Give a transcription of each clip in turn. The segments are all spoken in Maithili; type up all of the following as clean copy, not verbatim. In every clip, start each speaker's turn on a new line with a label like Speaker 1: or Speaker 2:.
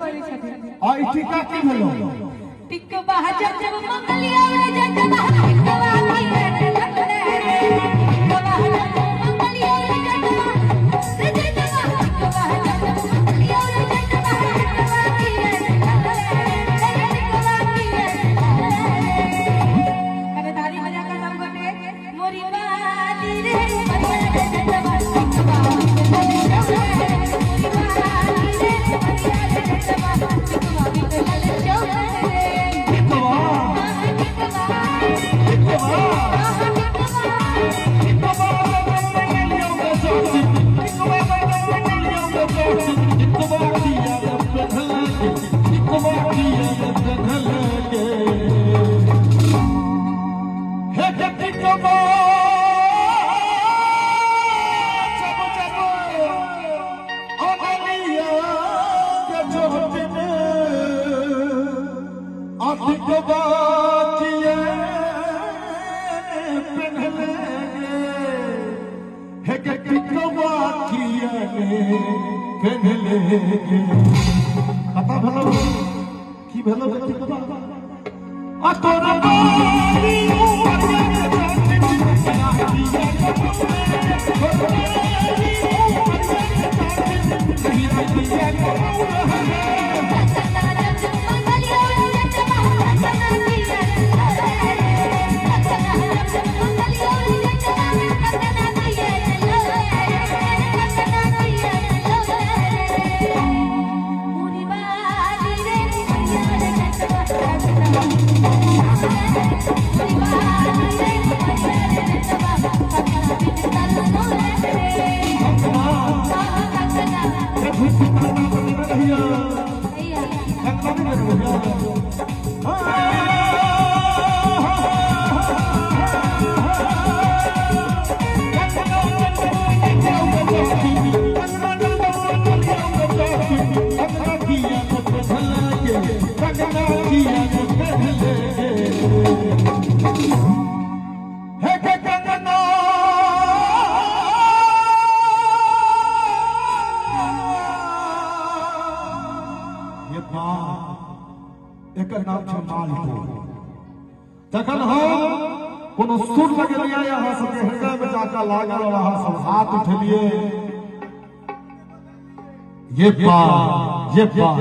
Speaker 1: करै छथिन।
Speaker 2: आ ई टीका की भेलो?
Speaker 1: टिकबा जब जब मंगलिया रे जटवा टिकबा किया ने लगले रे। टिकबा जब जब मंगलिया रे जटवा रे जटवा टिकबा जब जब मंगलिया रे जटवा टिकबा किया ने लगले रे टिकबा किया ने लगले रे। अरे ताली बजा कर सब गोटे मोरी बाली रे मरिया रे जटवा टिकबा मोरी बाली रे मरिया रे जटवा टिकबा बिकलल चौरे।
Speaker 2: टिकवा टिकवा टिकवा कता भेलो की भेलो टिकबा आ तोरा बाली एकर नाम छै मालपुर। तखन हम कोनो सुर लगेलियै, अहाँ सबके हृदय में जाकर लागल और अहाँ सब हाथ उठेलियै। ये बात ये बात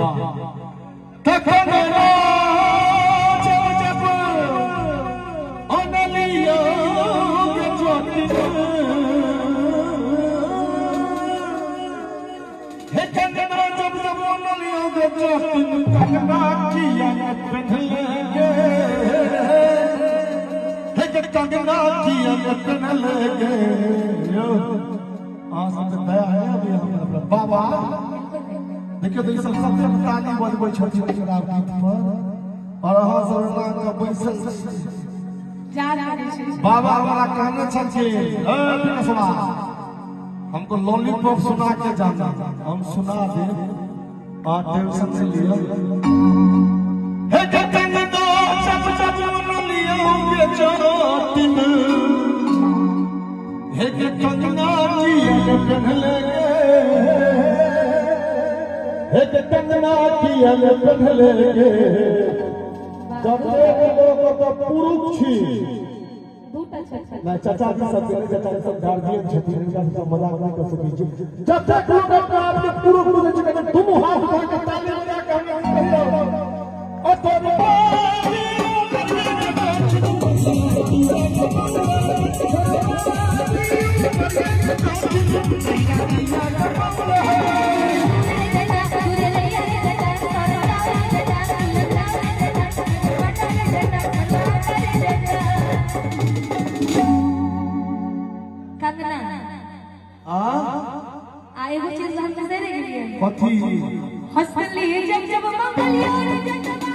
Speaker 2: तखन जब जब अनलिया के ज्योति हे कंगना जब जब अनलिया के ज्योति कंगना किया ने पहनले हे कंगना किया ने पहनले। अहाँ सबके दया है अभी हमरा बाबा। देखियो तो ई सब सबसे ताली बजबै छथिन एकरा गीत पर और अहाँ सब एना कऽ बैसल
Speaker 1: जा रहल छी।
Speaker 2: बाबा हमरा कहने छथिन ए सुना हमको लॉलीपॉप सुना के जाना, हम सुना दे और टेंशन से लिया। हे कंगना जब जब लियो के चोटिन हे कंगना किया ने पहनले हे कंगना किया ने पहनले। जतेक लोक ओतऽ पुरुष छी नहीं चाचा जी सब चाचा जी सब गार्जियन छथिन, हिनका सबके मजाक नहीं कर सकै छी। जतेक लोक अपना आपके पुरुष बुझै छै दुनू हाथ उठा के ताली बजा के हमरा कहियौ ओ तोर बाली
Speaker 1: कंगना आ एगो चीज हम बिसरि गेलियै।
Speaker 2: कथी?
Speaker 1: हंसली जब जब मंगलिया रे जटवा।